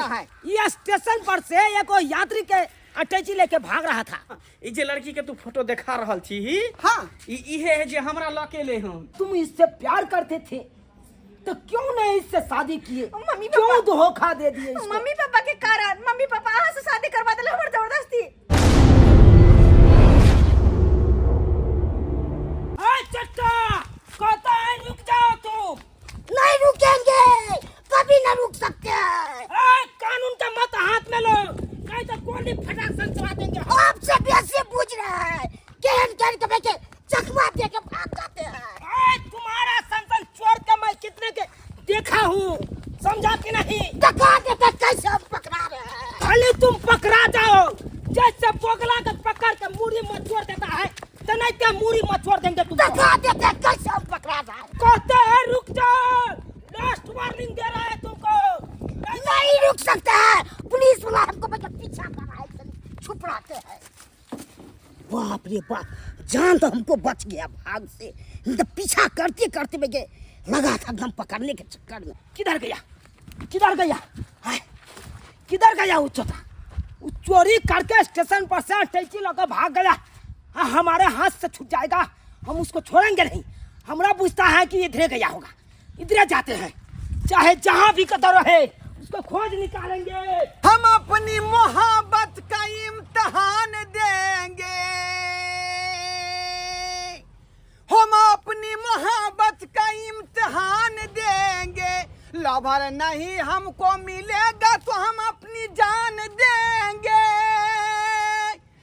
है? ये स्टेशन पर से एगो यात्री के अटैची लेके भाग रहा था। ई जे लड़की के तू फोटो देखा रहल छी ही, हाँ। ई इहे है जे हमरा लऽ के ले हन। तुम इससे प्यार करते थे तो क्यों नहीं इससे शादी किए? मम्मी क्यों पापा- धोखा दे दिए इसको? मम्मी पापा के कारण, मम्मी पापा अहाँ से शादी करवा देले हमर जबरदस्ती। ए, चट्टा कहता है रुक जाओ तुम। नहीं रुकेंगे, कभी ना रुक सकते हैं। ए, कानून का मत हाथ में लो, नहीं तो गोली फटाक से चला देंगे। आपसे बेसी पूछ रहा है, केहन केहन के बेटे चकमा दे के भाग जाते हैं। ए, तुम्हारा संसन चोर के मैं कितने के देखा हूँ, समझा कि नहीं? दिखा देते कैसे हम पकड़ा रहे हैं। खाली तुम पकड़ा जाओ, जैसे बोगला के पकड़ के मूरी मचोड़ देता है तो नहीं क्या मूरी मचोड़ देंगे तुमको। दिखा देते कैसे हम पकड़ा जाए। कहते हैं रुक जाओ, लास्ट वार्निंग दे रहा है तुमको। नहीं रुक सकते हैं, पुलिस वाला हमको बच्चा पीछा कर रहा है, छुप रहते हैं। बाप रे बाप, जान तो हमको बच गया भाग से, नहीं तो पीछा करते करते में लगा था एकदम पकड़ने के चक्कर में। किधर गया, किधर गया, हाय, किधर गया वो चोता? वो चोरी करके स्टेशन पर से टैक्सी लगा भाग गया। हाँ, हमारे हाथ से छूट जाएगा, हम उसको छोड़ेंगे नहीं। हमरा पूछता है कि इधरे गया होगा, इधरे जाते हैं, चाहे जहाँ भी कदर रहे उसको खोज निकालेंगे। हम अपनी मोहब्बत का इम्तिहान देंगे, हम अपनी मोहब्बत का इम्तिहान देंगे, लवर नहीं हमको मिलेगा तो हम अपनी जान देंगे,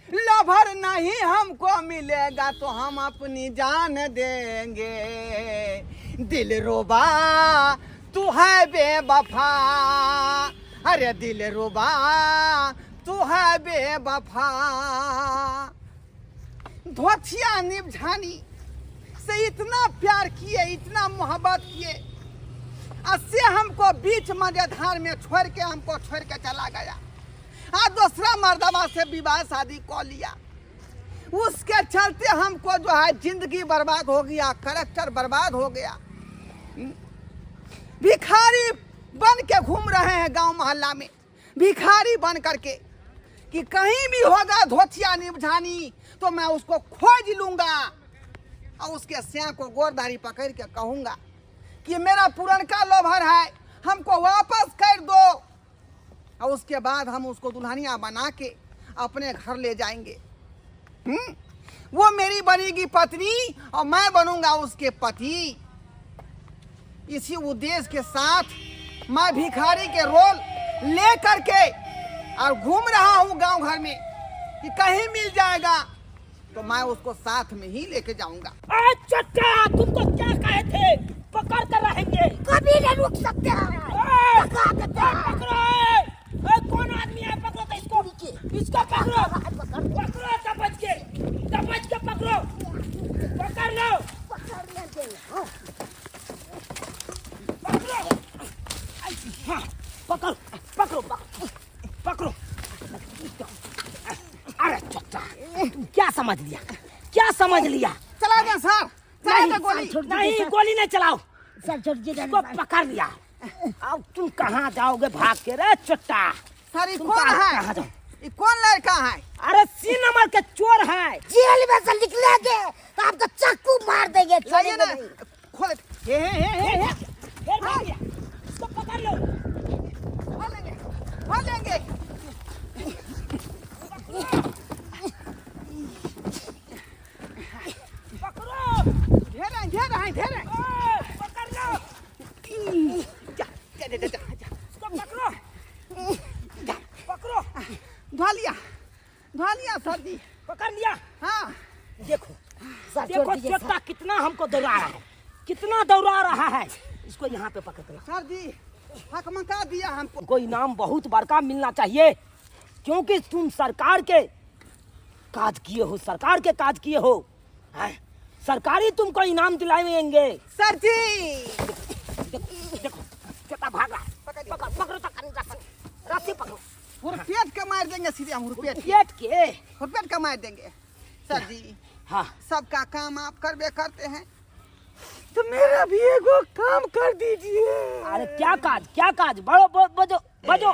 लवर नहीं हमको मिलेगा तो हम अपनी जान देंगे। दिल रुबा तू है बेवफा, अरे दिल रुबा तू है बेवफा। धोथिया निभझानी से इतना प्यार किए, इतना मोहब्बत किए, और से हमको बीच मझधार में छोड़ के हमको छोड़ के चला गया। आ दूसरा मर्दवा से विवाह शादी कर लिया, उसके चलते हमको जो है जिंदगी बर्बाद हो गया, करेक्टर बर्बाद हो गया। भिखारी बन के घूम रहे हैं गांव मोहल्ला में, भिखारी बन करके कि कहीं भी होगा धोतिया निभझानी तो मैं उसको खोज लूंगा और उसके सिया को गोरदारी पकड़ के कहूंगा कि मेरा पुरनका लोभर है, हमको वापस कर दो, और उसके बाद हम उसको दुल्हनिया बना के अपने घर ले जाएंगे। वो मेरी बनेगी पत्नी और मैं बनूंगा उसके पति। इसी उद्देश्य के साथ मैं भिखारी के रोल ले करके और घूम रहा हूँ गांव घर में कि कहीं मिल जाएगा तो मैं उसको साथ में ही लेके जाऊंगा। अरे चट्टा, तुमको क्या कहे थे, पकड़ कर रहेंगे, कभी नहीं रुक सकते हैं। ए, पकड़ा देते हैं। पकड़ो, ए, ए, कौन आदमी है, पकड़ो तो इसको, इसको पकड़ो, पकड़ो, दबच के, दबच के पकड़ो, पकड़ लो, पकड़ लेंगे, हाँ। पकड़ो, हाँ, पकड़ो, पकड़ो, पकड़ो, पकड़ो। अरे चट्टा, तुम क्या समझ लिया, क्या समझ लिया? चला दे सर, चला नहीं, दे गोली। छोड़ दीजिए नहीं, सर। गोली नहीं चलाओ, सर, छोड़ दीजिए, इसको सर। पकड़ लिया। अब तुम कहाँ जाओगे भाग के रे चट्टा? सर, ये तुम कौन कहाँ है? कहाँ जाओ? ये कौन लड़का है? अरे सी नंबर के चोर है। जेल में से निकलेंगे तो आपको चाकू मार देंगे। लाइए ना, छोड़ेंगे नहीं। खोल। हे, हे, हे, हे, हे। फिर भाग गया, इसको पकड़ लो। खोल लेंगे, खोल लेंगे। पकड़ो। ढेर है, ढेर है, ढेर है। ओए, पकड़ लो। जा, जा, जा, जा, जा। इसको पकड़ो। पकड़ो। धो लिया, धो लिया सर जी। पकड़ लिया। हाँ। देखो, सर, देखो छोड़ दीजिए, चोट्टा सर। कितना हमको दौड़ा रहा है, कितना दौड़ा रहा है। इसको यहाँ पे पकड़ लो। सर जी, हकमका दिया हमको। तुमको इनाम बहुत बड़का मिलना चाहिए, क्योंकि तुम सरकार के काज किए हो, सरकार के काज किए हो। हैं? सरकारी तुमको इनाम दिलाएंगे। सर जी। देखो, देखो, चोट्टा भाग रहा है। पकड़िए। पकड़, पकड़ो तो कहीं रस्सी, रस्सी पकड़ो। हुरपेट के मार देंगे सीधे हम, हुरपेट के। हुरपेट के? हुरपेट के मार देंगे। सर जी। हाँ। सबका काम आप करबे करते हैं, तो मेरा भी एगो काम कर दीजिए। अरे क्या काज, क्या काज? बड़ो, बजो, बजो।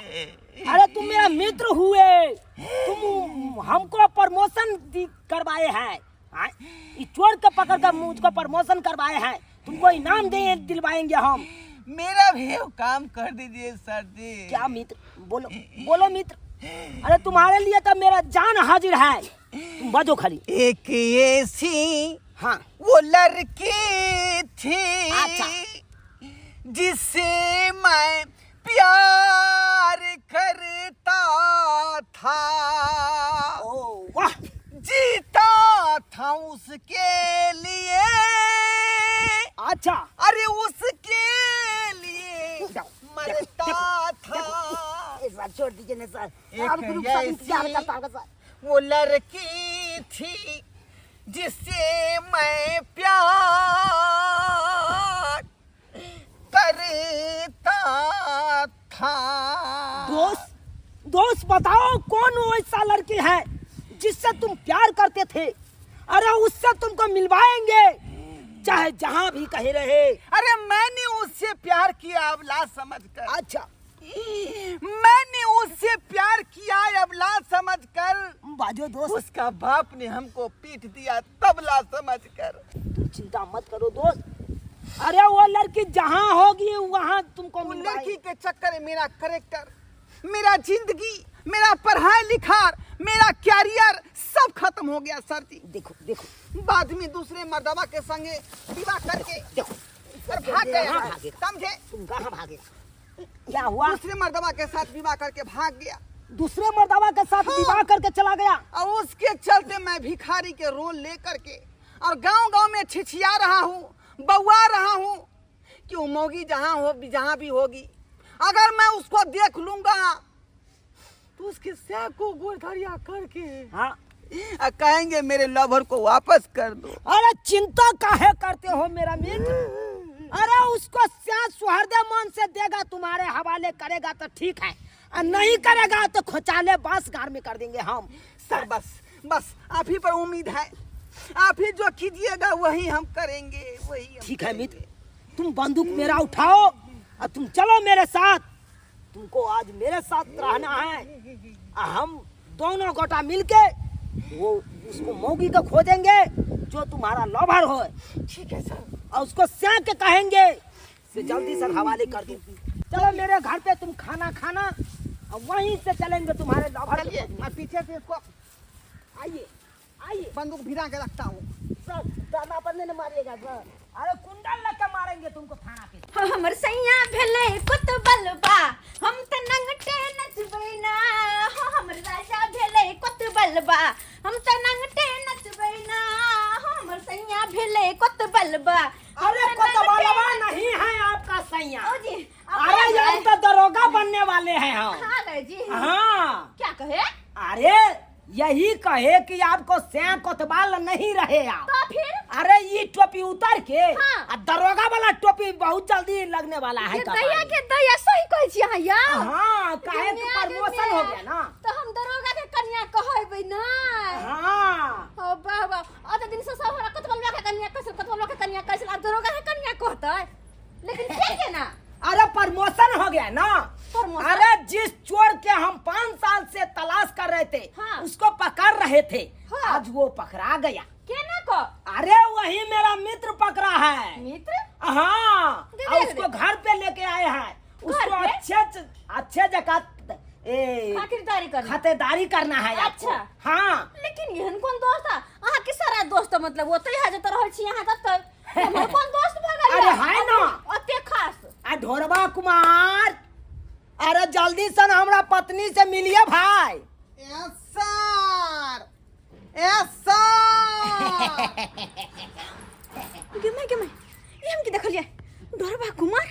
प्रमोशन करवाए हैं, तुमको इनाम दे दिलवाएंगे हम। मेरा भी वो काम कर दीजिए सर जी। क्या मित्र, बोलो बोलो मित्र। अरे तुम्हारे लिए तो मेरा जान हाजिर है, तुम बजो खाली। एक ऐसी हाँ वो लड़की थी, अच्छा। जिसे मैं प्यार करता था, ओ वाह, जीता था उसके लिए, अच्छा, अरे उसके लिए जाओ, मरता देखो, था। ए सर छोड़ दीजिए ना सर, एक आप ग्रुप साथ इंतजार ऐसी करता होगा सर। वो लड़की थी जिसे मैं प्यार करता था। दोस्त दोस्त बताओ कौन वो ऐसा लड़की है जिससे तुम प्यार करते थे? अरे उससे तुमको मिलवाएंगे, चाहे जहां भी कहीं रहे। अरे मैंने उससे प्यार किया अबला समझकर। अच्छा, मैंने उससे प्यार किया अबला समझकर, बाजो दोस्त। उसका बाप ने हमको पीट दिया तबला समझकर। तुम चिंता मत करो दोस्त, अरे वो लड़की जहाँ होगी वहाँ तुमको वो मिलवाएंगे। लड़की के चक्कर में मेरा करेक्टर, मेरा जिंदगी, मेरा पढ़ाई लिखार, मेरा कैरियर सब खत्म हो गया सर जी। देखो देखो, बाद में दूसरे मर्दवा के संगे विवाह करके देखो और भाग गया, कहाँ भागेगा? समझे? तुम कहाँ भागेगा? क्या हुआ? दूसरे मर्दवा के साथ विवाह करके भाग गया। दूसरे मर्दवा के साथ हाँ। विवाह करके चला गया। और उसके चलते मैं भिखारी के रोल लेकर के और गांव-गांव में छिछिया रहा हूँ, बउआ रहा हूँ कि वो मोगी जहाँ हो, जहाँ भी होगी, अगर मैं उसको देख लूंगा तो उसके सर को गोरधरिया करके हाँ और कहेंगे मेरे लवर को वापस कर दो। अरे चिंता काहे करते हो मेरा मित्र? अरे उसको सुहृदय मन से देगा, तुम्हारे हवाले करेगा तो ठीक है, और नहीं करेगा तो खोचाले बांस गार में कर देंगे हम। सर बस बस आप ही पर उम्मीद है, आप ही जो कीजिएगा वही हम करेंगे, वही हम ठीक है करेंगे। मित्र, तुम बंदूक मेरा उठाओ और तुम चलो मेरे साथ। तुमको आज मेरे साथ रहना है, और हम दोनों गोटा मिलके वो उसको मौगी को खोजेंगे जो तुम्हारा लवर हो। ठीक है सर। और उसको स्या के कहेंगे से जल्दी सर हवाले कर दो। चलो मेरे घर पे तुम खाना खाना और वहीं से चलेंगे तुम्हारे लवर। चलिए मैं पीछे से इसको आइए आइए, बंदूक भिरा के रखता हूँ। सर दाना पर नहीं मारिएगा सर, अरे कुंडल लग के मारेंगे तुमको थाना पे। हमर सैया भेले कुतबलबा, हम त नंगटे नचबै ना। हमर राजा भेले कुतबलबा, हम त नंगटे नचबै ना। हमर सैया भेले कुतबलबा। अरे कुतबलबा नहीं है आपका सैया। ओ जी, अरे हम तो दरोगा बनने वाले हैं हम। हाँ जी। हाँ। क्या कहे? अरे यही कहे कि आपको सैया कोतवाल नहीं रहे आप। तो फिर? अरे ये टोपी उतर के हाँ। आ दरोगा वाला टोपी बहुत जल्दी लगने वाला है। ये दया के दया सही कहै छी अहाँ यार। हाँ, काहे के प्रमोशन हो गया ना, तो हम दरोगा के कन्या कहबै ना। हाँ। ओ वाह वाह, अत दिन से सब हमरा कोतवालवा के कन्या कहै, कोतवालवा के कन्या कहै, आब दरोगा के कन्या कहतै, लेकिन के केना? अरे प्रमोशन हो गया ना। प्रमोशन? अरे जिस चोर के हम 5 साल से तलाश कर रहे थे, हाँ। उसको पकड़ रहे थे, हाँ। आज वो पकड़ा गया। केना को? अरे वही मेरा मित्र पकड़ा है। मित्र? हाँ, दे और दे उसको दे। घर पे लेके आए हैं। उसको पे? अच्छे अच्छे जगह खातिरदारी करना। खातिरदारी करना है आपको। अच्छा। हाँ। लेकिन एहन कोन दोस्त आ? अहाँ के सारा दोस्त मतलब ओतै है जतऽ रहै छी अहाँ ततै। हमर कोन दोस्त भऽ गेल? अरे है ना। ओते खास। आ ढोरबा कुमार, अरे जल्दी सन हमरा पत्नी से मिलिए भाई। Yes sir, yes sir. गे my, गे my, ई हम की देखलियै? ढोरबा कुमार,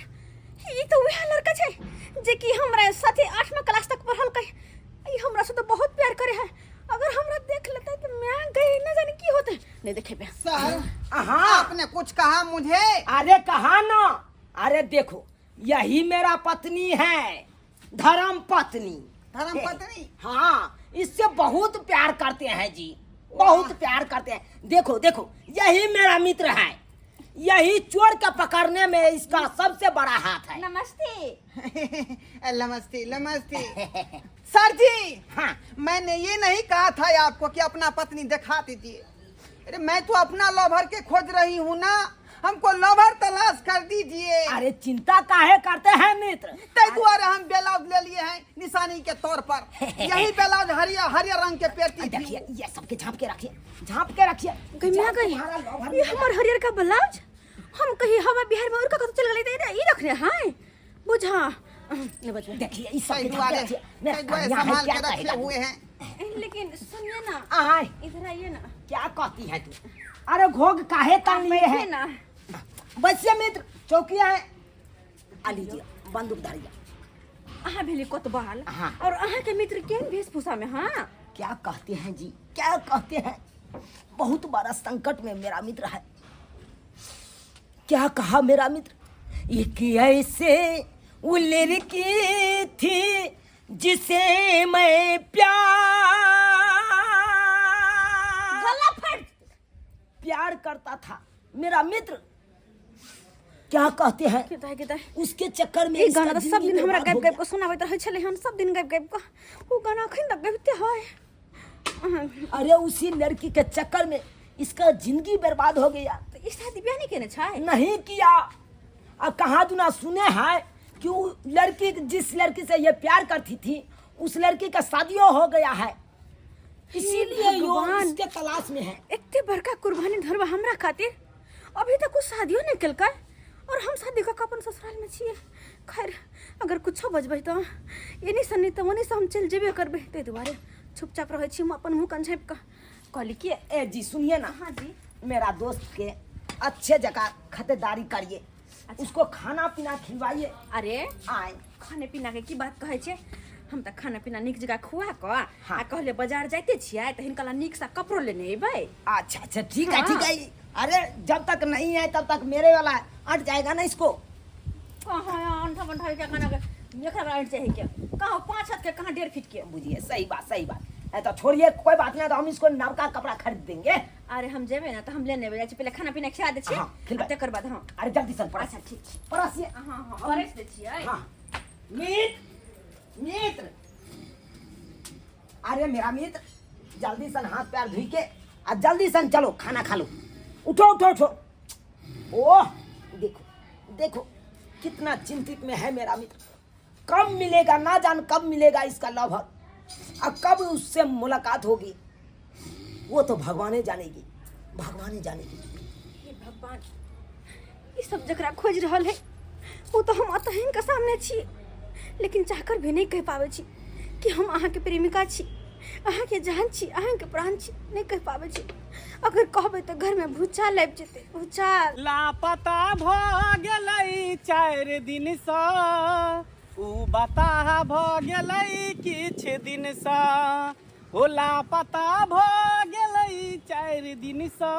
ई तऽ वएह लड़का छै जे कि हमरा साथे 8वां क्लास तक पढ़लकै। ई हमरा से तऽ बहुत प्यार करे है, अगर हमरा देख लेतै तऽ मैं गई न जाने की होतै। नहीं देखेबे। सर, हाँ। आपने कुछ कहा मुझे? अरे कहा ना, अरे देखो यही मेरा पत्नी है, धर्म पत्नी। धर्म पत्नी? हाँ, इससे बहुत प्यार करते हैं जी, बहुत प्यार करते हैं। देखो देखो यही मेरा मित्र है, यही चोर के पकड़ने में इसका सबसे बड़ा हाथ है। नमस्ते। नमस्ते नमस्ते। सर जी, हाँ। मैंने ये नहीं कहा था आपको कि अपना पत्नी दिखा दीजिए, अरे मैं तो अपना लवर के खोज रही हूँ ना, हमको लवर तलाश कर दीजिए। अरे चिंता काहे करते हैं मित्र? तै दुआरे हम ब्लाउज ले लिए हैं निशानी के तौर पर। यही ब्लाउज हरियर हरियर रंग के पेटी थी। देखिए ये सबके झाँप के रखिए, झाँप के रखिए। गई जब गई तुम्हारा लवर ये हमर हरियर का ब्लाउज हम कहीं हवा बिहार में उड़ के कतौ चल गेलै त ई रखने हाय बुझा नहीं बचबे। देखिए इस तै सबके झाँप के दुआरे रखिए। मेरा तै दुआरे कन्या है संभाल क्या के रखे कहेगा? हुए हैं। लेकिन सुनिए ना, आय इधर आइए ना। क्या कहती है तू? अरे घोग काहे तान लिए बैठिए है? ना। बसिए मित्र, चौकिया है, आ लीजिए बंदूक धरिए। अहाँ भेली कोतवाल हाँ। और अहाँ के मित्र केहन वेशभूषा में? हाँ क्या कहते हैं जी, क्या कहते हैं? बहुत बड़ा संकट में मेरा मित्र है। क्या कहा मेरा मित्र? एक ऐसे वो लड़की थी जिसे मैं प्यार गला फाड़ प्यार करता था मेरा मित्र। क्या कहते हैं के दाइ। उसके चक्कर में ई इसका गाना तऽ सब जिंदगी दिन हमरा बर्बाद गाबि हो गाबि गया। कऽ सुनाबैत रहै छलै हन, सब दिन गाबि गाबि कऽ। ओ गाना अखन तक गाबिते है। अरे उसी लड़की के चक्कर में इसका जिंदगी बर्बाद हो गया। तऽ ई शादी ब्याह नहि केने छै? नहीं किया। अब कहाँ दुना सुने हैं कि वो लड़की जिस लड़की से ये प्यार करती थी उस लड़की का शादियों हो गया है, इसीलिए यो भगवान। इसके तलाश में है। एते बड़का कुर्बानी धरबा हमरा खातिर, अभी तक कुछ शादियो नहीं केलकै और हम शादी कऽ के अपन ससुराल में छियै। खैर अगर कुछो बजबै तऽ एनी से नहि तऽ ओनी से हम चलि जेबे करबै, ताहि दुआरे चुपचाप रहै छी हम अपन मुँह कान झाँपि कऽ। कहली कि ए जी सुनिए ना। हाँ जी। मेरा दोस्त के अच्छे जगह खतरदारी करिए, उसको खाना पीना खिलवाइए। अरे आए खाने पीना के की बात कहै छै, हम तऽ खाना पीना नीक जगह खुआ कऽ हाँ। आ कहले बाजार जाइते छियै तऽ हिनका ला नीक सँ कपड़ो लेने अयबै। अच्छा अच्छा ठीक है। हाँ। ठीक है। अरे जब तक नहीं है तब तक मेरे वाला अट जाएगा ना इसको। कहाँ अंठा बंठा के खाना के एकरा अंठ चाही के, कहाँ 5 हाथ के कहाँ 1.5 फीट के। बुझिए सही बात सही बात है। तो छोड़िए कोई बात नहीं, तो हम इसको नवका कपड़ा खरीद देंगे। अरे हम जेबै ना तऽ हम लेने जाइ छी, पहिले खाना पीना खिया दै छी हाँ, खिलबै। आ तकर बाद। हाँ अरे जल्दी से पड़स। अच्छा ठीक छै। पड़सिए। हाँ हाँ परसि दै छियै। हाँ मित्र मित्र, अरे मेरा मित्र जल्दी सन हाथ पैर धुई के आ जल्दी सन चलो खाना खा लो। उठो उठो उठो। ओह देखो देखो कितना चिंतित में है मेरा मित्र। कब मिलेगा ना जान कब मिलेगा इसका लवर और कब उससे मुलाकात होगी, वो तो भगवाने जानेगी, भगवाने जानेगी। हे भगवान, ई सब जकरा खोजि रहल है ओ तऽ हम अतः हिनका सामने छी, लेकिन चाहकर भी नहि कहि पाबै छी कि हम अहाँके प्रेमिका छी, अहाँके जान छी, अहाँके प्राण छी, नहि कहि पाबै छी। अगर कहबै तऽ घरमे भूचाल आबि जेतै, भूचाल। लापता भऽ गेलै 4 दिनसँ, उ बताह भऽ गेलै किछु दिनसँ। हो लापता भऽ गेलै 4 दिनसँ,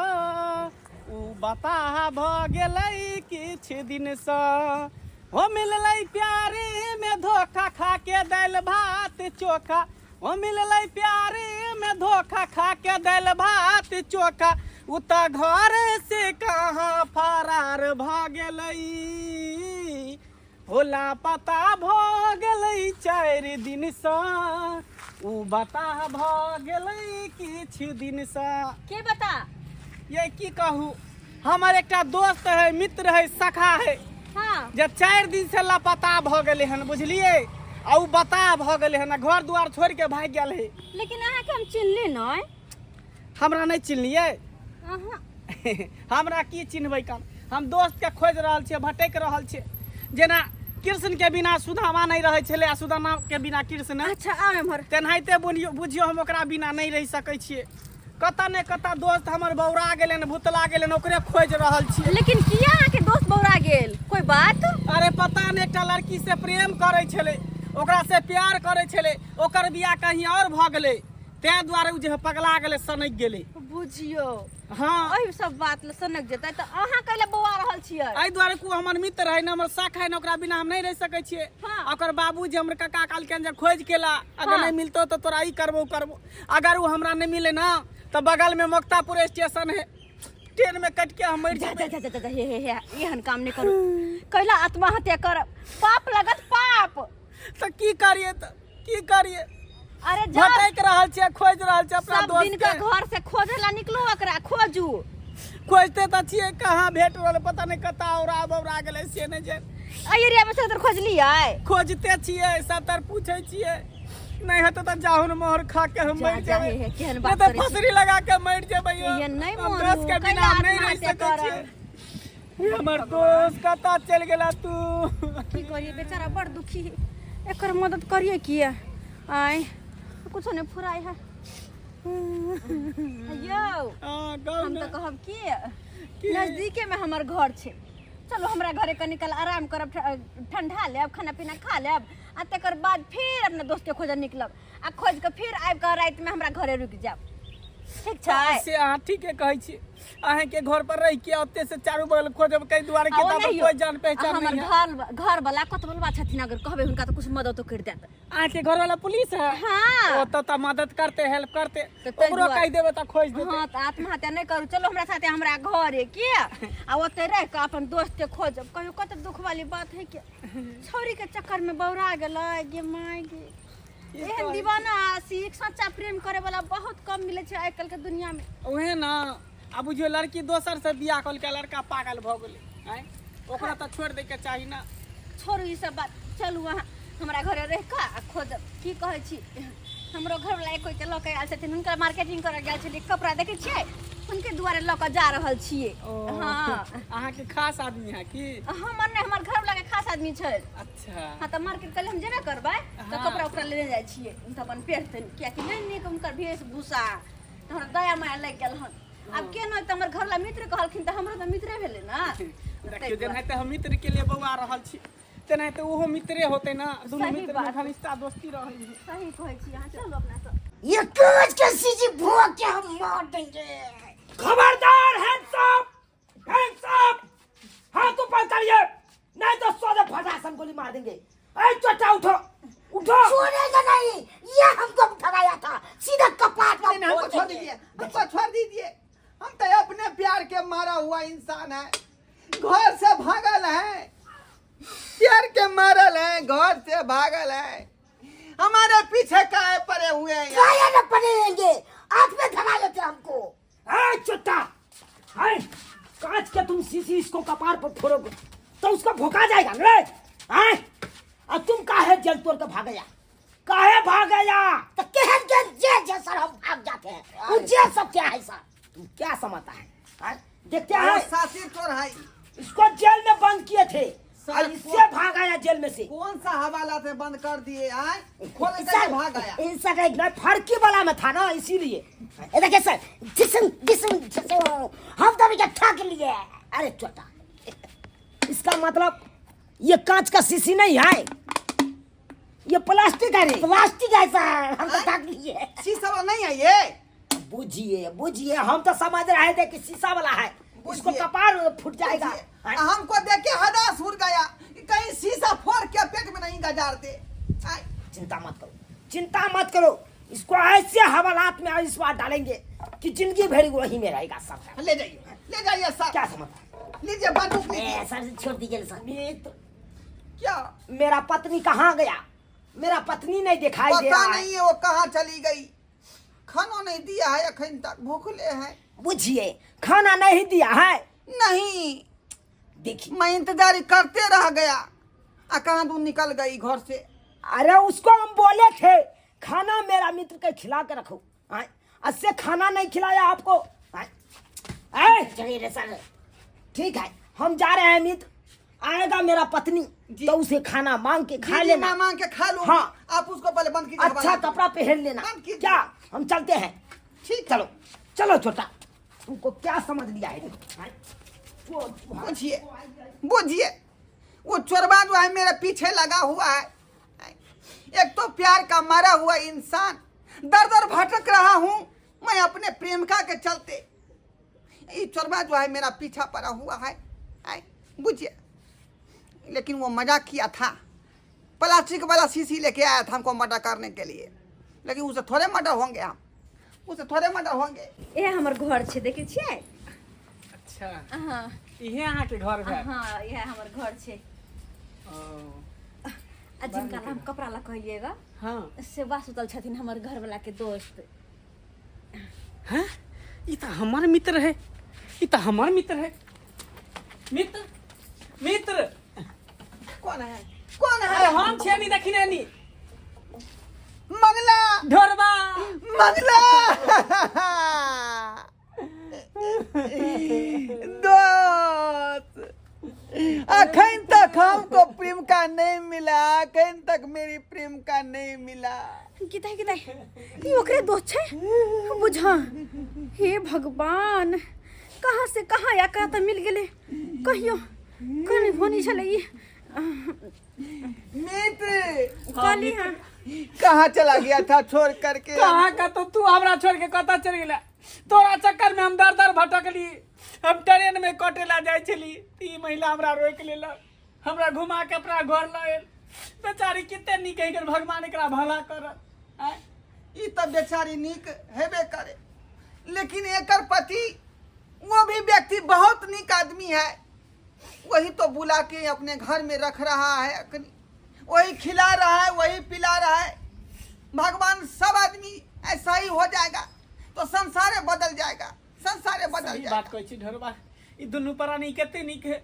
उ बताह भऽ गेलै किछु दिनसँ। हो मिललै प्यारे में धोखा खा के दालि भात चोखा, हो मिललै प्यारे में धोखा खा के दालि भात चोखा। उ तऽ घर से कहाँ फरार भऽ गेलै, हो लापता भऽ गेलै 4 दिनसँ, उ बताह भऽ गेलै किछु दिनसँ। के बता? ये की कहू, हमर एकटा दोस्त है, मित्र है, सखा है। हाँ। जे 4 दिन से लापता भऽ गेलै हन, बुझलियै? आ उ बताह भऽ गेलै हन, घर दुआर छोड़ि के भागि गेल है। लेकिन अहाँके हम चिन्हली नहि। हमरा नहि चिन्हलियै? अहाँ हमरा की चिन्हबै कन, हम दोस्त के खोजि रहल छियै, भटकि रहल छियै। जेना कृष्ण के बिना सुदामा नहि रहै छलै आ सुदामा के बिना कृष्ण। अच्छा आउ एम्हर। तेनाहिते बुझियौ हम ओकरा बिना नहि रहि सकै छियै। कतऽ ने कतऽ दोस्त हमर बौरा गेलै, भुतला गेलै, ओकरे खोजि रहल छियै। लेकिन किया अहाँके दोस्त बौरा गेल, कोई बात? अरे पता नहि, एकटा लड़की से प्रेम करै छलै, ओकरा से प्यार करै छलै, ओकर बियाह कहीं और भऽ गेलै, ताहि दुआरे ओ जे पगला गेलै, सनकि गेलै। बुझियौ। हाँ। एहि सब बात लए सनक जेतै तऽ अहाँ कैला बौआ रहल छियै? एहि दुआरे को हमर मित्र है ने, हमर साख है ने, ओकरा बिना हम नहि रहि सकै छियै। हाँ। ओकर बाबूजी हमर काका कहलखिन जे खोजि के ला, अगर हाँ। नहि मिलतौ तऽ तोरा ई करबो करबो। अगर वो हमरा नहि मिले ना तऽ बगल में मुक्तापुर स्टेशन है, ट्रेन में कट के हम मरि जा जेबै। जा जा जा जा, हे हे हे, एहन काम नहि करू, कैला आत्महत्या करब, पाप लगत पाप। तऽ की करियै, तऽ की करियै? अरे जा भटक रहल छियै, खोजि रहल छियै अपना सब दोस्त दिन के के। घर से खोजे ला निकलू, ओकरा खोजू। खोजते तऽ छियै, कहाँ भेट रहल, पता नहि कतऽ औरा बौरा गेलै से नहि जानि। एहि एरिया में सदर खोजलियै? खोजते छियै, सब तर पूछै छियै, नहि हेतै तऽ जाहुन मोहर खा के हम जा, मरि जा, जेबै। हे, हे, केहन नहि बात तऽ करै छी। फसरी लगा के मरि जेबै यौ। ये नहि हम मरू, दोस्त के कैला बिना हम नहि रहि आत्महत्या सकै करब। छियै। हे हमर दोस्त, कतऽ चलि गेला तू? की करिए, बेचारा बड़ दुखी है, एकर मदद करिए किया? आय कुछो नहीं फुराय है यौ। हाँ, कहू हम ने। तऽ कहब कि नजदीके में हमर घर छै, चलो हमरा घरे कनी काल आराम करब, ठंडा लेब, खाना पीना खा लेब आ तकर बाद फिर अपना दोस्त के खोजऽ निकलब आ खोज के फिर आबि कऽ राति में हमरा घरे रुकि जायब, ठीक छै? से अहाँ ठीके कहै छी। अहाँके घर पर रहि के ओते से चारू बगल खोजब, कई दुआरे आ के ओ तब नहि कोई जान पहचान हमर नहीं है। घर घर वाला कतबलवा छथिन, अगर कहबै हुनका तऽ कुछ मददो करि देत। अहाँके घर वाला पुलिस है? हाँ। ओ तो मदद करते, हेल्प करते। तऽ ताहि ओकरो दुआरे। कहि देबै तऽ खोज देते। हाँ, तऽ आत्महत्या नहि करू, चलो हमरा साथे हमरा घरे के आ ओते रहि कऽ अपन दोस्त के खोजब। कहियो कते दुख वाली बात है के छौरी के चक्कर में बौरा गेलै। गे माय गे, एहन दीवाना आशिक सच्चा प्रेम करे वाला बहुत कम मिले छै आइ काल्हि के दुनिया में। उहे ना, आ बुझियौ लड़की दोसर से बियाह कऽ लेलकै, लड़का पागल भऽ गेलै। आँय, ओकरा तऽ छोड़ि दैके चाही ना। छोड़ू ई सब बात, चलू अहाँ हमरा घरे रहि कऽ आ खोजब। की कहै छी, हमरो घरवला एक कोइके लऽ कऽ आयल छथिन, हुनकर मार्केटिंग करऽ गेल छलियै, कपड़ा देखै छियै, हुनके दुआरे लऽ कऽ जा रहल छियै। ओ, हाँ। अहाँके खास आदमी है की? हमर नहि, हमर घरवला के खास आदमी छै। अच्छा। हाँ, तऽ मार्केट कल हम जेबे करबै तऽ हाँ। कपड़ा उपड़ा लेने जाइ छियै तऽ अपन पहिरतनि, कियाकि नहि नीक हुनकर वेशभूषा, तऽ हमरा दया माया लागि गेल हन। आब के नहि तऽ हमर घरवला मित्र कहलखिन तऽ हमरो तऽ मित्रे भेलै ने। देखियौ, जेनाहिते हम मित्र के लिए बौआ रहल छी तेनाहिते ओहो मित्रे होते ना, दुनू सही मित्र में बात। घनिष्ठता दोस्ती रहै है। सही कहै छी अहाँ, चलू अपना सब। ये कांच के सीसी भोग के हम मार देंगे। खबरदार, हैंड्स अप, हैंड्स अप, हाथ ऊपर करिए, नहीं तो सौ फटा सन गोली मार देंगे। ऐ चोटा, उठो उठो। छोड़ेगा नहीं, ये हमको उठवाया था सीधा कपाट पर। नहीं, हमको छोड़ दीजिए, हमको छोड़ दीजिए। हम तो अपने प्यार के मारा हुआ इंसान है, घर से भागल है, प्यार के मारल है, घर से भागल है। हमारे पीछे काहे पड़े हुए हैं यार? काहे न पड़ेंगे, आंख में धरा लेते हमको। ऐ चोटा, ऐ कांच के तुम सीसी इसको कपार पर फोड़ोगे तो उसका भोका जाएगा ना रे। ऐ और तुम काहे जेल तोड़ के भाग गया, काहे भाग गया? तो केहन केहन जेल जे सर हम भाग जाते हैं, वो जेल सब क्या है सर? तुम क्या समझता है, हाँ? देखते हैं सासिर चोर है। इसको जेल में बंद किए थे सर, और इससे भाग आया जेल में से। कौन सा हवाला से बंद कर दिए? आए खोल के सर, भाग आया। सर, एक नहीं, फर्की वाला में था ना, इसीलिए। ये देखिए सर, जिसम जिसम जिसम हम तो अभी ठग लिए। अरे चोटा, इसका मतलब ये कांच का शीशी नहीं है, ये प्लास्टिक है रे। प्लास्टिक है सर, हम तो ठग लिए। शीशा वाला नहीं है ये। बुझिए बुझिए, हम तो समझ रहे थे कि शीशा वाला है, इसको बुझिए। कपार फूट जाएगा। बुझिए। हमको देख के हदास उड़ गया कि कहीं शीशा फोड़ के पेट में नहीं गजार दे। आय। चिंता मत करो, चिंता मत करो, इसको ऐसे हवालात में इस बार डालेंगे कि जिंदगी भर वही में रहेगा सब। ले जाइए, ले जाइए सर। क्या समझता? लीजिए बंदूक लीजिए। ए, सर छोड़ दीजिए सर। मित्र क्या? मेरा पत्नी कहाँ गया? मेरा पत्नी नहीं दिखाई दे पता रहा है। नहीं है वो कहाँ चली गई, खाना नहीं दिया है अखन तक, भूखले हैं। बुझिए, खाना नहीं दिया है? नहीं। देखिए मैं इंतजार करते रह गया, आ कहाँ तू निकल गई घर से। अरे उसको हम बोले थे खाना मेरा मित्र के खिला के रखो, आय? इससे खाना नहीं खिलाया आपको, आय? आय? चलिए रे सर। ठीक है, हम जा रहे हैं मित्र, आएगा मेरा पत्नी जी। तो उसे खाना मांग के खा जी, जी, लेना। मैं मांग के खा लूंगी। हाँ। आप उसको पहले बंद कीजिए। अच्छा कपड़ा पहन लेना। बंद कीजिए। क्या हम चलते हैं? ठीक। चलो चलो छोटा, तुमको क्या समझ लिया है? बुझिए बुझिए, वो चोरबा जो है मेरे पीछे लगा हुआ है। एक तो प्यार का मारा हुआ इंसान, दर दर भटक रहा हूँ मैं अपने प्रेमिका के चलते, ये चोरबा जो है मेरा पीछा पड़ा हुआ है। बुझिए, लेकिन वो मजाक किया था, प्लास्टिक वाला शीशी लेके आया था हमको मर्डर करने के लिए, लेकिन उसे थोड़े मर्डर होंगे हम, उसे थोड़े मर्डर होंगे। ए हमर घर छै, देखै छियै? अच्छा। हाँ। इहे अहाँके घर भेल? हाँ, इएह हमर घर छै। ओ। आ जिनका हम कपड़ा लऽ कहलियै ग, हाँ सेवा सुतल छथिन हमर घरवला के दोस्त। हैं, ई तऽ हमर मित्र है, ई तऽ हमर मित्र है। मित्र, मित्र। कौन है, कौन है? अरे हम छियै नी, देखी ने नी। मंगला। ढोरबा। मंगला दोस्त, अखन तक हमको प्रेम का नहीं मिला, अखन तक मेरी प्रेम का नहीं मिला। गीता गीता, ई ओकरे दोस्त छै बुझा। हे भगवान, कहाँ से कहाँ या कहाँ तऽ मिल गेलै। कहियो कनि होनी छलै ई। मित्र। कहली हाँ। कहाँ चला गया था छोड़ करके? कहाँ का तो तू हमरा छोड़ के कतऽ चल गेला? तोरा चक्कर में हम दर दर भटकली, हम ट्रेन में कटेला जाइ छली, ई महिला हमरा रोक लेलक, हमरा घुमा के अपना घर लऽ आयल। बेचारी कते नीक है, भगवान एकरा भला करत। आँय? ई तऽ बेचारी नीक हेबे करे, लेकिन एकर पति वो भी व्यक्ति बहुत नीक आदमी है। वही तो बुला के अपने घर में रख रहा है, वही खिला रहा है, वही पिला रहा है। भगवान सब आदमी ऐसा ही हो जाएगा तो संसारे बदल जाएगा, संसारे बदल सही जाएगा। बात कहै छी ढोरबा, ई दुनू प्राणी कते नीक है।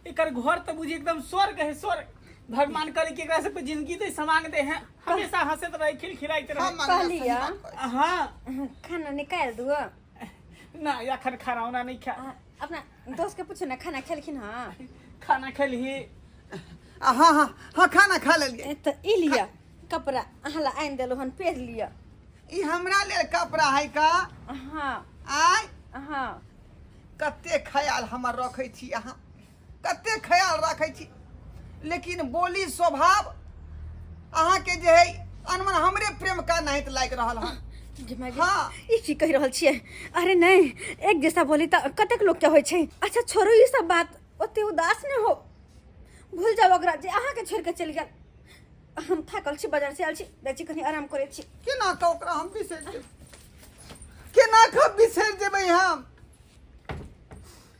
एकर घर तऽ बुझी एकदम स्वर्ग है, स्वर्ग। भगवान करे कि एकरा सबके जिंदगी दे, समांग दे हैं, हमेशा हंसैत रहे, खिलखिलाइत रहे। हाँ, मंगला, सही कहलिया। बात कहै छी। हाँ। खाना निकालि दिअ। ना, एखन खाना उना नहीं खा। अपना दोस्त के पूछू ना, खाना खेलखिन? हाँ। खाना खेलही? हाँ हाँ हाँ, खाना खा लेलियै। ए, तऽ ई लिअ कपड़ा, अहाँ ला आनि देलहुँ हन, पहिर लिअ। ई हमरा लेल कपड़ा है का? हाँ। आय? हाँ। कते ख्याल हमर रखै छी अहाँ, कते ख्याल रखै छी, लेकिन बोली स्वभाव अहाँके जे है अनमन हमरे प्रेम का नाहित लागि रहल हन। गे माय गे, हाँ। ई की कहि रहल छियै? अरे नहि, एक जैसा बोली तऽ कतेक लोकके होइ छै। अच्छा छोड़ू ई सब बात, ओते उदास नहि हो, भूल जाओ ओकरा जे अहाँके छोड़ि कऽ चलि गेल। हम थाकल छी, बाजार से आयल छी, जाइ छी कनि आराम करै छी। केना कऽ ओकरा हम बिसरि जेबै, केना कऽ बिसरि जेबै हम?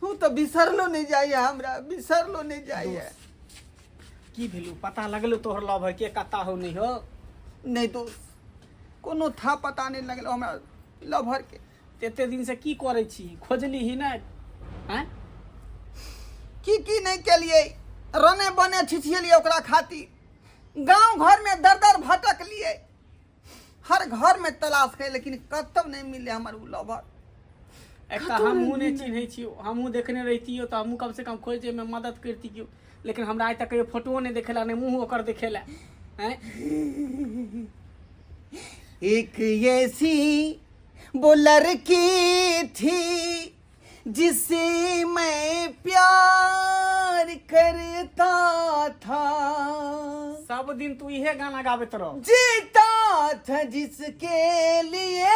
ओ तऽ बिसरलो नहि जाइए, हमरा बिसरलो नहि जाइए। की भेलू, पता लगलो तोहर लवर के कत्ता हो नहीं हो? नहि दोस्त, कोनो था पता नहि लगलो हमरा लवर के। एते दिन से की करै छी, खोजली ही नहि? आँय? की की नहि केलियै, रने बने छिछिएलियै ओकरा खातिर, गाँव घर में दर दर भटकलियै, हर घर में तलाश के, लेकिन कतौ नहि मिललै हमर उ लवर। एकटा हमहूँ नहि चिन्है छियौ, हमहूँ देखने रहितियौ तऽ हमहूँ कमसँ कम खोजैमे मदद करितियौ, लेकिन हमरा आइ तक कहियो फोटोओ नहि देखेला, नहि मुँह ओकर देखेला। आँय? एक ऐसी वो लड़की थी जिसे मैं प्यार करता था। सब दिन तू इहे गाना गाबैत रह। जीता था जिसके लिए,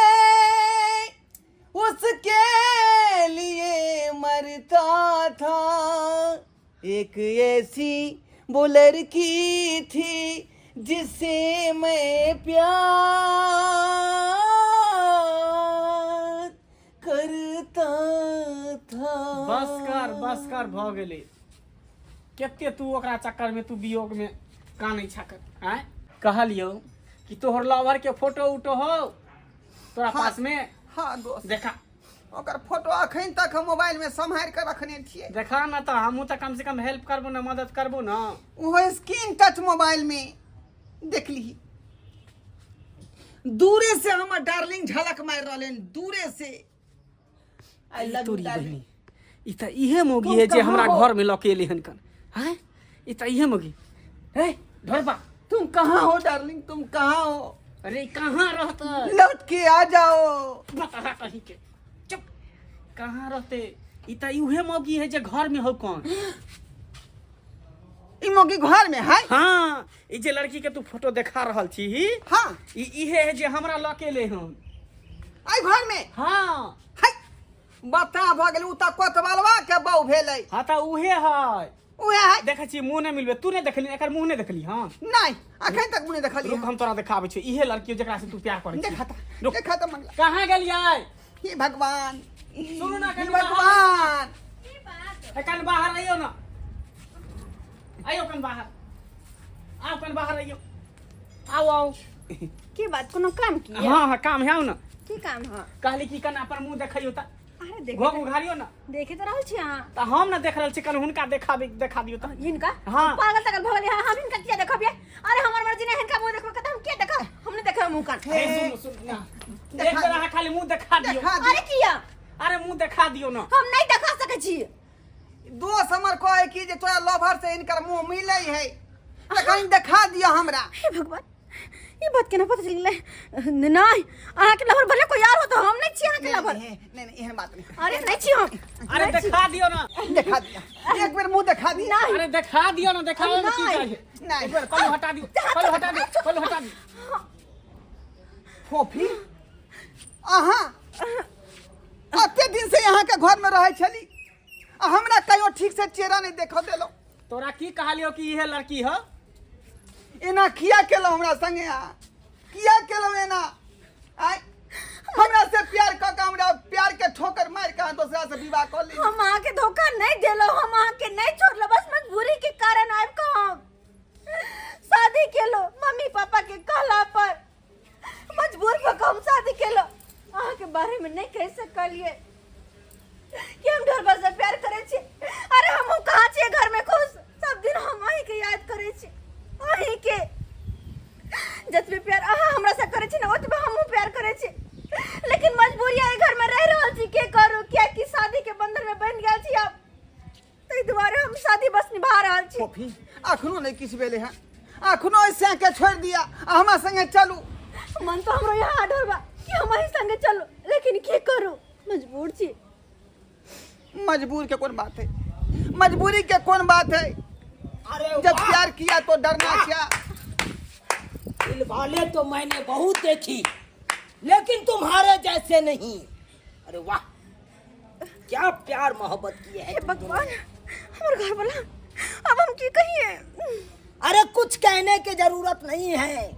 उसके लिए मरता था। एक ऐसी वो लड़की थी जिसे मैं प्यार करता था। बस कर, बस कर, भऽ गेलै। कते तू ओकरा चक्कर में, तू वियोग में कानै छक? आँय, कहलियौ कि तोहर लवर के फोटो उटो हो तोरा हाँ। पास में? हाँ दोस्त। देखा। ओकर फोटो अखन तक हम मोबाइल में सम्हारि के रखने छियै। देखा ना, तऽ हमहूँ तऽ कम से कम हेल्प करबो ना, मदद करबो ना। ओहो स्क्रीन टच मोबाइल में देखली, दूरे से हमर डार्लिंग झलक मारि रहलै दूरे से। I love you तोरी डार्लिंग। बहिनी, ई तऽ इहे मौगी है जे हमरा घर में लऽ के एलै हन कन। हैं, ई तऽ इहे मौगी हे ढोरबा। तुम कहाँ हो डार्लिंग, तुम कहाँ हो? अरे कहाँ रहते? लौट के आ जाओ। बता कहीं के, चुप, कहाँ रहते? ई तऽ इहे मौगी है जे घर में हो कौन। ई मौगी घर में है? हाँ, ई जे लड़की के तू फोटो देखा रहल छी, हाँ, ई इहे है जे हमरा लऽ के एलै हन आई घर में। हाँ। है बता भऽ गेल, उ तऽ कोतवालवा के बहू भेलै। हाँ तऽ उहे है। उहे है। देखै छी मुँह नहि मिलबे, तू नहि देखली एकर मुँह? नहि देखली? हाँ। नहीं, अखन तक मुँह नहि देखलियै। रुक, हम तोरा देखाबै छी, इहे लड़की जेकरा से तू प्यार करै छी। देखा तऽ, रुक। देखा तऽ मंगला। कहाँ गेलियै? हे भगवान। सुनू ना, हे कनि भगवान। एखन बाहर आइयो ना, आइयो कन बाहर, आओ कन बाहर आइयो, आओ आओ। की बात कोनो काम की हाँ हाँ काम है ना। की काम है? कहली कि कना अपन मुंह देखियो त। अरे देखे घोघ उघारियो ना। देखे तो रहल छी अहाँ। त हम ना देख रहल छी, कन हुनका देखा देखा दियो त। हिनका? हाँ। पागल तगल भऽ गेलै। हम हिनका किया देखबियै? अरे हमर मर्जी नहि हिनका मुंह देखबै त हम किया देखब? हम नहि देखबै मुंह कान। हे सुनू सुनू ना, एक बेर अहाँ खाली मुंह देखा दियो। देखा अरे किया? अरे मुंह देखा दियो ना। हम नहीं देखा सकै छी। दोस्त हमर कहे कि जे तोरा लवर से इनकर मुंह मिले है, त कहीं देखा दियो हमरा। हे भगवान, ई बात केना पता चलि गेलै? नहि, अहाँके लवर भले कोई और हो तो हम नहीं छी अहाँके लवर। नहीं नहीं नहीं, एहन बात नहीं। अरे नहीं छी हम। अरे देखा दियो ना। देखा दिया, एक बेर मुंह देखा दिया। नहीं। अरे देखा दियो ना, देखावे में की नहीं। चाहिए? नहीं। एक बेर पल्लू हटा दियो, पल्लू हटा दियो, पल्लू हटा दियो। फोफी, अहाँ अते दिन से यहाँ के घर में रहे छली आ हमरा कहियो ठीक से चेहरा नहीं देखो देलो। तोरा की कहलियो कि इहे लड़की ह? एना किया केलो हमरा संगे? आ किया केलो एना? आय हमरा से प्यार क के हमरा प्यार के ठोकर मार के अहाँ दोसरा से विवाह क ली। हम अहाँ के धोखा नहीं देलो, हम अहाँ के नहीं छोड़लो, बस मजबूरी के कारण आबि कऽ हम शादी केलो। मम्मी पापा के कहला पर मजबूर भऽ कऽ हम शादी केलो। अहाँ के बारे में नहीं कह सकलिए कि हम ढोरबा से प्यार करे छी। अरे हम कहाँ छियै घर में खुश? सब दिन हम अहीं के याद करे छी, अहीं के। जतबे प्यार अहाँ हमरा से करे छी ना, ओतबे हमहूँ प्यार करे छी, लेकिन मजबूरी एहि घर में रह रहल छी, के करू? कियाकि शादी के बंधन में बन्हि गेल छी आब, ताहि दुआरे हम शादी बस निभा रहल छी। फोफी, अखनो नहीं किछु भेलै हँ, अखनो ऐसे के छोड़ दिया आ हमरा संगे चलू। मन तो हमरो यहाँ ढोरबा कि हम अहीं संगे चलू, लेकिन की करू, मजबूर छी। मजबूर के कौन बात है, मजबूरी के कौन बात है? अरे जब वाह! प्यार किया तो डरना क्या? दिल वाले तो मैंने बहुत देखी, लेकिन तुम्हारे जैसे नहीं। अरे वाह, क्या प्यार मोहब्बत किए है हे तुम दोनों। भगवान, हमर घर वाला अब हम की कहिए? अरे कुछ कहने की जरूरत नहीं है,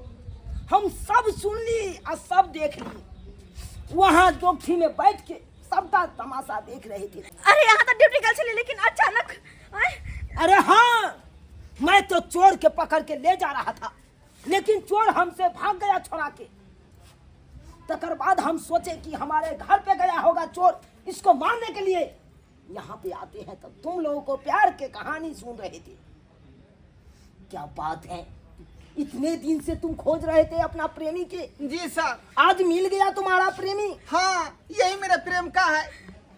हम सब सुन ली और सब देख ली। वहाँ दोखी में बैठ के सबका तमाशा देख रहे थे। अरे यहाँ तो ड्यूटी गल छली, लेकिन अचानक आय? अरे हाँ, मैं तो चोर के पकड़ के ले जा रहा था, लेकिन चोर हमसे भाग गया छोड़ा के। तकर बाद हम सोचे कि हमारे घर पे गया होगा चोर, इसको मारने के लिए। यहाँ पे आते हैं तब तुम लोगों को प्यार के कहानी सुन रहे थे। क्या बात है, इतने दिन से तुम खोज रहे थे अपना प्रेमी के। जी सर। आज मिल गया तुम्हारा प्रेमी। हाँ, यही मेरा प्रेम का है,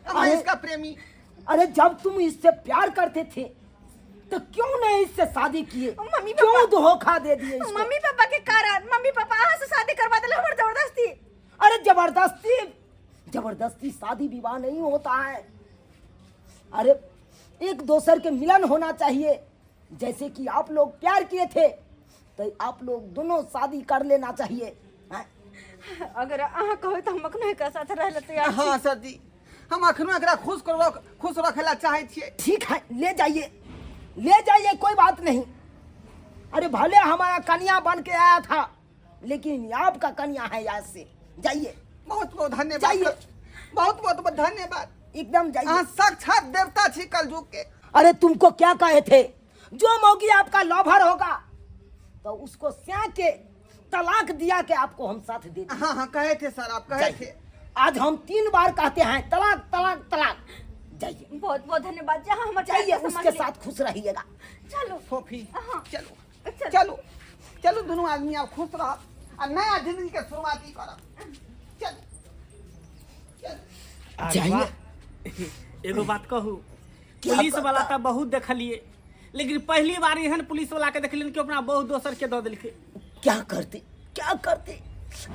अब मैं अरे- इसका प्रेमी। अरे जब तुम इससे प्यार करते थे तो क्यों नहीं इससे शादी किए? मम्मी क्यों पापा- धोखा दे दिए इसको? मम्मी पापा के कारण, मम्मी पापा अहाँ से शादी करवा देले हमर जबरदस्ती। अरे जबरदस्ती, जबरदस्ती शादी विवाह नहीं होता है। अरे एक दूसर के मिलन होना चाहिए। जैसे कि आप लोग प्यार किए थे तो आप लोग दोनों शादी कर लेना चाहिए, हैं? अगर अहाँ कहबै तऽ हम अखनो एकरा साथ रह ले तैयार छी। हाँ सर जी, हम अखनो एकरा खुश करब, खुश रखे ला चाहे छियै। ठीक है, ले जाइए, ले जाइए, कोई बात नहीं। अरे भले हमारा कन्या बन के आया था, लेकिन आपका कन्या है आज से। जाइए। बहुत बहुत धन्यवाद जाइए। सर। बहुत बहुत बहुत धन्यवाद। एकदम जाइए। अहाँ साक्षात देवता छी कलयुग के। अरे तुमको क्या कहे थे, जो मौगी आपका लॉभर होगा तो उसको स्या के तलाक दिया के आपको हम साथ दे दिए। हाँ हाँ, कहे थे सर, आप कहे जाइए। थे। आज हम 3 बार कहते हैं तलाक तलाक तलाक। जाइए। बहुत बहुत धन्यवाद जी, अहाँ हमर जाइए, प्यार के उसके समझ लिए। साथ खुश रहिएगा। चलू फोफी, हाँ। चलो चलो। चलो चलो, दोनों आदमी आप खुश रहो आ नया जिंदगी के शुरुआत ही करब। चलो चलो। अरे जाइए। वाह। एगो बात कहू, क्या पुलिस वाला बात? तऽ बहुत देखलिए, लेकिन पहली बार एहन पुलिस वाला के देखलियन कि अपना बहुत दोसर के दऽ देलकै। क्या करते, क्या करते,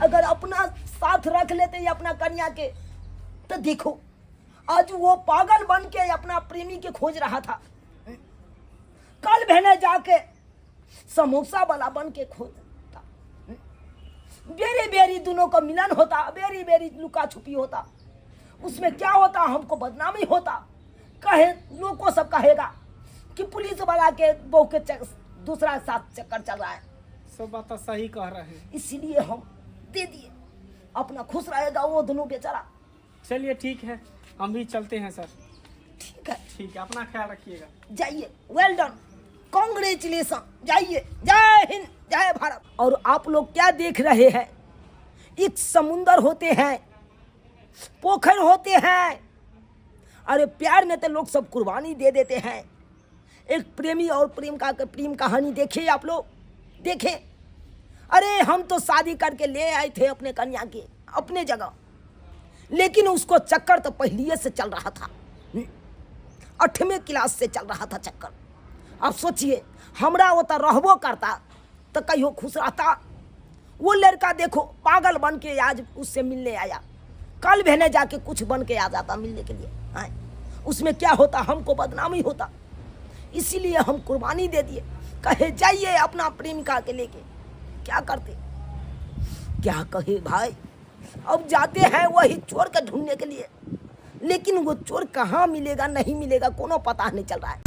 अगर अपना साथ रख लेते या अपना कन्या के, तो देखो आज वो पागल बन के अपना प्रेमी के खोज रहा था, कल भेने जाके समोसा वाला बन के खोजता। बेरी बेरी दोनों का मिलन होता, बेरी बेरी लुका छुपी होता, उसमें क्या होता, हमको बदनामी होता। कहे लोग को सब कहेगा कि पुलिस वाला के बहू के दूसरा साथ चक्कर चल रहा है। सब बात तो सही कह रहे हैं, इसीलिए हम दे दिए, अपना खुश रहेगा वो दोनों बेचारा। चलिए ठीक है, हम भी चलते हैं सर। ठीक है ठीक है, अपना ख्याल रखिएगा। जाइए, वेल डन। कांग्रेचुलेशन, जाइए, जय हिंद, जय भारत। और आप लोग क्या देख रहे हैं? एक समुंदर होते हैं, पोखर होते हैं। अरे प्यार में तो लोग सब कुर्बानी दे देते हैं। एक प्रेमी और प्रेम का प्रेम कहानी देखिए आप लोग, देखें। अरे हम तो शादी करके ले आए थे अपने कन्या के अपने जगह, लेकिन उसको चक्कर तो पहले से चल रहा था, 8वें क्लास से चल रहा था चक्कर। अब सोचिए, हमरा वो तो रहबो करता तो कहियो खुश रहता। वो लड़का देखो पागल बन के आज उससे मिलने आया, कल भेने जाके कुछ बन के आ जाता मिलने के लिए। हाँ, उसमें क्या होता, हमको बदनामी होता। इसीलिए हम कुर्बानी दे दिए, कहे जाइए अपना प्रेमिका के लेके। क्या करते, क्या कहे भाई। अब जाते हैं वही चोर के ढूंढने के लिए, लेकिन वो चोर कहाँ मिलेगा नहीं मिलेगा कोनो पता नहीं चल रहा है।